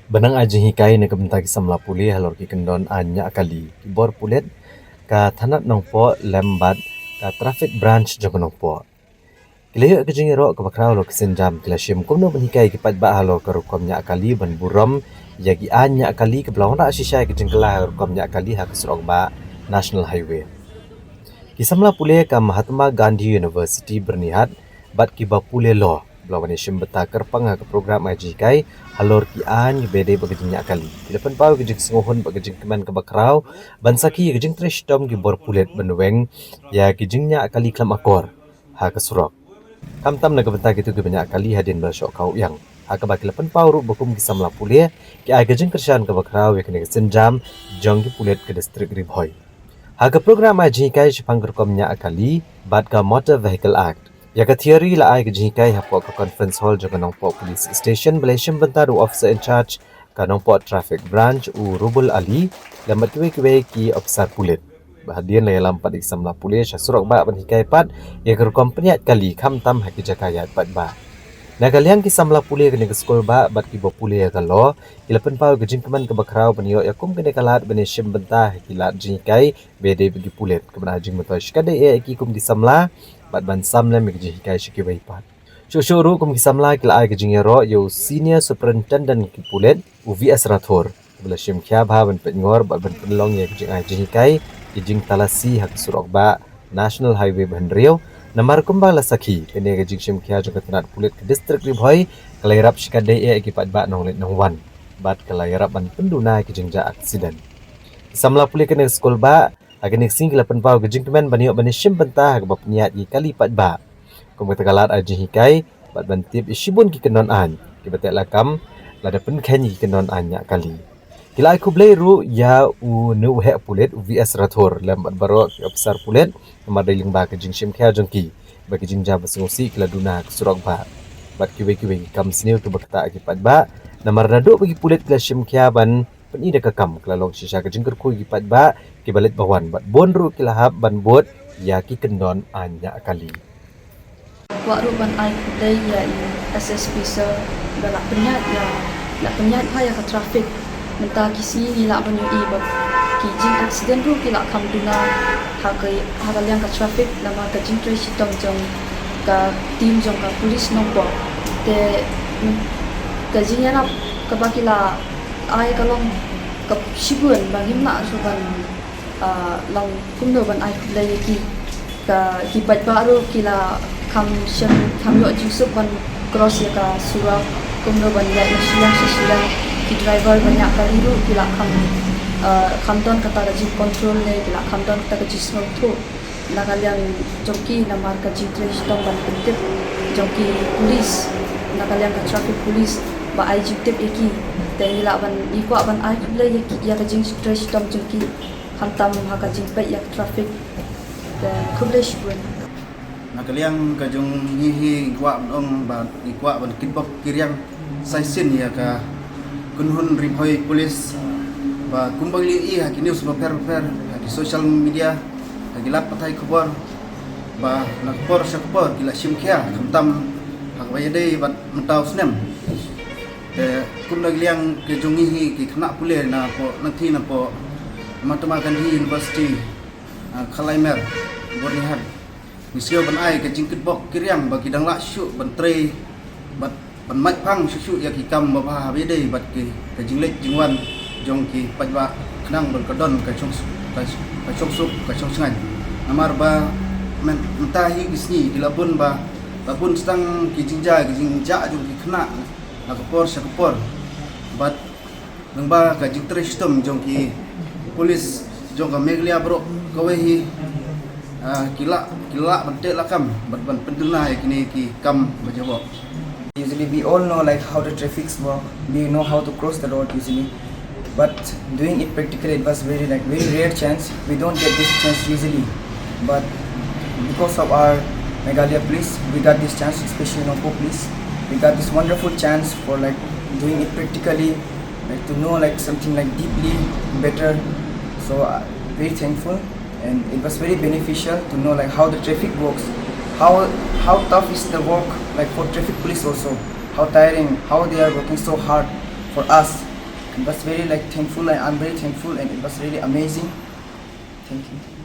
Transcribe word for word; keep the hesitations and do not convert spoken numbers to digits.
Ban nang ai jinghikai na ka bynta ki samla pule halor ki kyndon aiñ ñiah kali, ki bor pulit ka thanat Nongpoh lem bad ka traffic branch jong ka Nongpoh ki la ïoh ka jingïaroh kaba khraw halor ki sienjam. Ki la shim kumno ban hikai ki paidbah halor ka rukom ñiah kali ban burom ïa ki aiñ ñiah kali kaba la wanrah shisha ïa ka jingkylla ha ka rukom ñiah kali ha ka surok bah National Highway. Ki samla pule ka Mahatma Gandhi University Byrnihat bad kiba pule law ba la wan ïashim bynta kyrpang ha ka program ai jinghikai halor ki aiñ ba ïadei bad ka jingñiah kali. Ki la pynpaw ïa ka jingsngewhun bad ka jingkmen kaba khraw ban sakhi ïa ka jingtrei shitom ki bor pulit ban weng ïa ki jingñiah kali khlem akor ha ka surok, khamtam na ka bynta kito kiba ñiah kali hadien ba la shoh kawïang. Ha kaba ki la pynpaw ruh ba kum ki samla pule ki ai ka jingkyrshan kaba khraw ïa kane ka sienjam jong ki pulit ka district Ri Bhoi. Ha ka program ai jinghikai shaphang ka rukom ñiah kali bad ka Motor Vehicle Act, ïa ka theory la ai ka jinghikai hapoh ka conference hall jong ka Nongpoh Police Station ba la ïashim bynta da u officer in charge ka Nongpoh Traffic Branch u Rubul Ali lem bad kiwei kiwei ki officer pulit. Ba hadien la ïalam pat ïa ki samla pule sha surok bah ban hikai pat ïa ka rukom pynïaid kali khamtam ha ki jaka ïaid paidbah. Na ka liang ki samla pule kane ka skul bah bad kiba pule ïa ka law ki la pynpaw ïa ka jingkmen kaba khraw ban ïoh ïa kum kane ka lad ban ïashim bynta ha ki lad jinghikai ba ïadei bad ki pulit, kaba na jingmyntoi shikatdei eh ïa ki kum ki samla bad ban sam lem ïa ka jinghikai sha kiwei pat. Shuh shuh ruh kum ki samla ki la ai ka jingïaroh ïa u Senior Superintendent ki pulit u V S Rathore, kaba la shim khia bha ban peit ngor bad ban pynlong ïa ka jingai jinghikai ki jingtalasi ha ka surok bah National Highway ba hynriew. Namar kumba la sakhi, kane ka jingshim khia jong ka tnat pulit ka district Ri Bhoi ka la ïarap shikatdei eh ïa ki paidbah nongleit nongwan bad ka la ïarap ban pynduna ïa ki jingjia accident. Ki samla pule kane ka skul bah ha kane ka sngi ki la pynpaw ka jingkmen ban ïoh ban ïashim bynta ha kaba pynïaid ïa ki kali paidbah kum kata ka lad ai jinghikai bad ban tip ïa shibun ki kyndon aiñ kiba teh lakam lada pynkheiñ ïa ki kyndon aiñ ñiah kali. Ki la ai khublei ruh ïa u nonghikai pulit u V S Rathore lem bad baroh ki officer pulit namar dei lyngba ka jingshim khia jong ki ba ki jingjia ba sngewsih ki la duna ha ka surok bah bad kiwei kiwei ki kam sniew kiba ktah ïa ki paidbah. Namar naduh ba ki pulit ki la shim khia ban pyni da ka kam, ka la long shisha ka jingkyrkhu ïa ki paidbah kiba leit ba wan bad bun ruh ki la hap ban bud ïa ki kyndon aiñ ñiah kali. Kwah ruh ban ai khublei ïa i S S P sir ba la pynïaid ïa, la pynïaid bha ïa ka traffic. Mynta ki sngi ngi lah ban ïohi ba ki jing accident ruh ki la kham duna ha ka, ha ka liang ka traffic namar ka jingtrei shitom jong ka team jong ka police Nongpoh. Te ka jingïarap kaba ki la ai ka long ka shibun ba ngim lah shuh ban, ah, long kumno ban ai khublei ïa ki. Ka, ki paidbah ruh ki la kham shem, kham ïoh jingsuk ban cross ïa ka surok kumno ban ïaid na shiliang sha shiliang. Ki driver ba ñiah kali ruh ki la kham, ah, kham don kata ka jingcontrol ne ki la kham don kata ka jingsngewthuh na ka liang jong ki namar ka jingtrei shitom ban pyntip jong ki police, na ka liang ka traffic police ba ai jingtip ïa ki. Te ngi lah ban, ngi kwah ban ai khublei ïa ki, ïa ka jingtrei shitom jong ki khamtam ha ka jingpeit ïa ka traffic. Te khublei shibun. Na ka liang ka jong ngi hi ngi kwah ban ong ba ngi kwah ban kitbok kiriang sa shisien ïa ka kynhun Ri Bhoi Police ba kumba ngi ïohi ha ki news bapher bapher, ha ki social media, ha ki lad pathai khubor ba na ka por sha ka por ki la shim khia khamtam ha kaba ïadei bad mynta u snem. Te kum na ka liang ka jong ngi hi ki khynnah pule na poh, na ka thaiñ na poh Mahatma Gandhi University, ah, Khalaimer, Byrnihat. Ngi sngew ban ai ka jingkitbok kiriang ba ki dang lah shuh ban trei bad ban mait phang shuh shuh ïa ki kam babha haba ïadei bad ki, ka jingleit jingwan jong ki paidbah khnang ban ka don ka shong, ka, ka shongsuk ka shongshngaiñ. Namar ba myn-, mynta hi ki sngi ki la bun ba, la bun tang ki jingjia, ki jingjia jong ki khynnah na ka por sha ka por. Bad lyngba ka jingtrei shitom jong ki police jong ka Meghalaya baroh kawei hi, ah, ki lah, ki lah ban teh lakam bad ban pynduna ïa kine ki kam ba jaboh. Usually we all know like how the traffics work. We know how to cross the road usually. But doing it practically, it was very, like, very rare chance. We don't get this chance usually. But because of our Meghalaya police, we got this chance, especially Nongpoh police. We got this wonderful chance for, like, doing it practically, like, to know, like, something, like, deeply better. So, uh, very thankful, and it was very beneficial to know, like, how the traffic works, how, how tough is the work, like, for traffic police also, how tiring, how they are working so hard for us. It was very, like, thankful. I, I'm very thankful, and it was really amazing. Thank you.